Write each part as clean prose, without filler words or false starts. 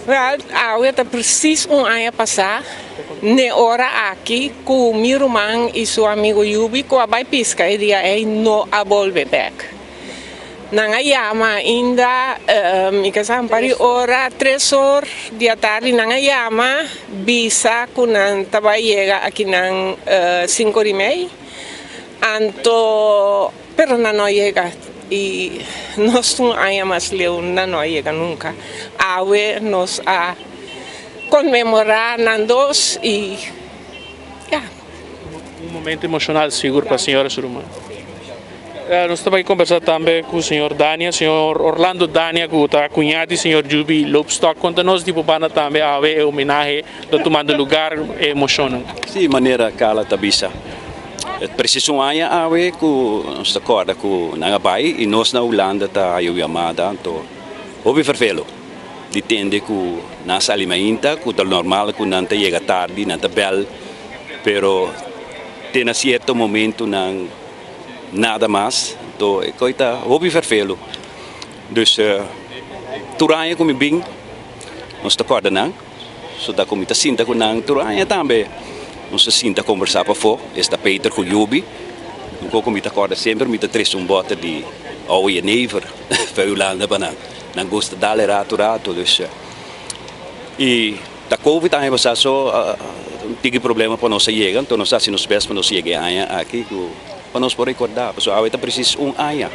Wel, awe ta precies un aña pasa, n'e ora aki, cu mi ruman y su amigo Yubi cu a bay pisca e dia ey no a bolbe bek. Nan a yama ainda, mi ke sa un par di ora, 3 or di atardi nan a yama, bisa cu nan ta bay yega akinan 5:30. Anto, pero nan no a yega y nos un aña mas leu nan no a yega nunca. Awe nos a conmemora nan dos y ja. Un momento emocional sigur pa señora su ruman. Nos ta bay conversa tambe cu señor Dania, señor Orlando Dania, cu ta cuñado di señor Juby Loopstok. Conta nos di bo banda tambe, awe e homenahe ta tumando lugar, e emocion. Si, manera Carla ta bisa. Precies un aña awe cu nos ta corda cu nan a bay y nos na Hulanda ta haya yamada, anto hopi vervelo di tende cu nan sali mainta, cu ta normal cu nan ta yega tardi, nan ta bel, pero te na cierto momento nan nada mas, anto e cos ta hopi vervelo. Dus tur aña cu mi bin, nos ta corda nan, so ta cu mi ta sinta cu nan tur aña tambe. Nos ta sinta conversa pafó, esta Peter cu Yubi. Un poco mi ta corda semper mi ta trece un boter di oude jenever pa Hulanda pa nan. Nan gusta dale rato rato, dus y ta COVID aña pasa so un tiki problema pa nos a yega, anto nos a haci nos best pa nos yega e aña aki cu pa nos por recorda, pasobra awe ta precies un aña,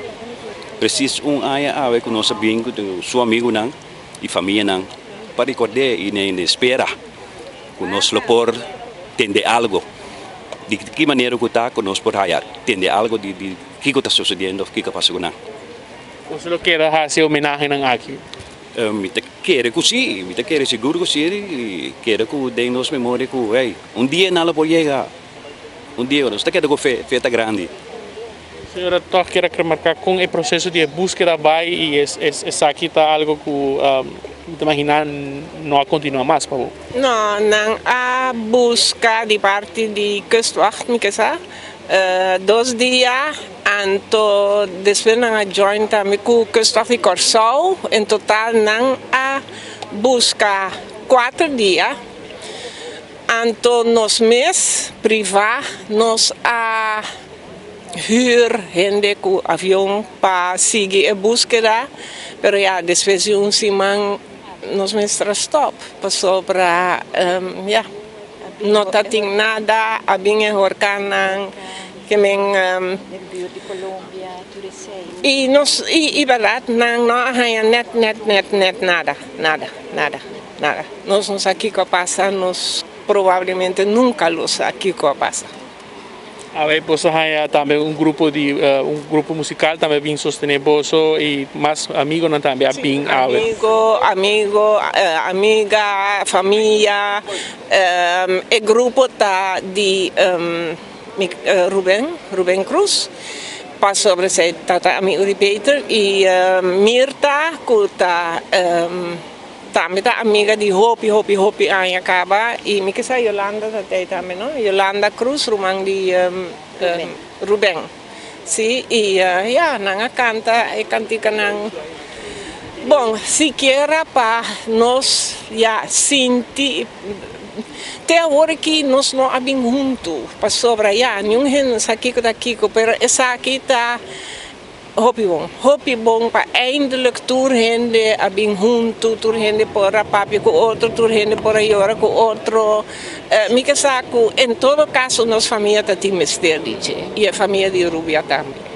precies un aña awe cu nos a bin cu su amigunan y famianan pa record'e y na espera cu nos lo por tende algo di ki manera cu ta cu nos por haya tende algo di kico ta sucediendo of kico a pasa cu nan. Boso lo keda haci homenahenan aki? Mi ta kere cu si, mi ta kere sigur cu si y kere cu den nos memoria cu hey, un dia nan lo por yega, un dia nos ta keda cu fe, fe ta grandi. Señora, toch kier remarca con e proceso di búsqueda bay y esaki ta algo cu ta imagina no a continua mas pa bo. No, nan a busca di parti di Kustwacht, mi ke sa, 2 dia, anto despues nan a join tambe cu Kustwacht di Corsou. En total nan a busca 4 dia. Anto nos mes priva nos a huur hende cu avion pa sigui e búsqueda, pero ja, despues di un siman nos mester a stop, pasobra ja, no tatin nada, a bin e horcannan, ke men y nos y berdad nan no a haña net net net net nada, nada, nada, nada. Nos no sa kico a pasa, nos probablemente nunca lo sa kico a pasa. Awe boso haya tambe un grupo musical tambe bin sostene boso y mas amigonan tambe a bin awe. Amigo, amiga, famia, e grupo ta di Ruben, Ruben Cruz, pasobra e tata amigo di Peter y Mirta, cu ta tambe ta amiga di hopi, hopi, hopi aña caba y mi ke sa Yolanda ta tambe, no? Yolanda Cruz, ruman di Ruben. Si, y ja, nan a canta e canticanan. Bon, sikiera pa nos ja sinti te awor cu nos no a bin hunto pasobra ja, ningun hende sa kico ta kico, pero esaki ta hopi bon, hopi bon pa eindelijk tur hende a bin hunto, tur hende por a papia cu otro, tur hende por a yora cu otro. Mi ke sa cu en todo caso nos famia ta tin mester di dje y e famia di Rubia tambe.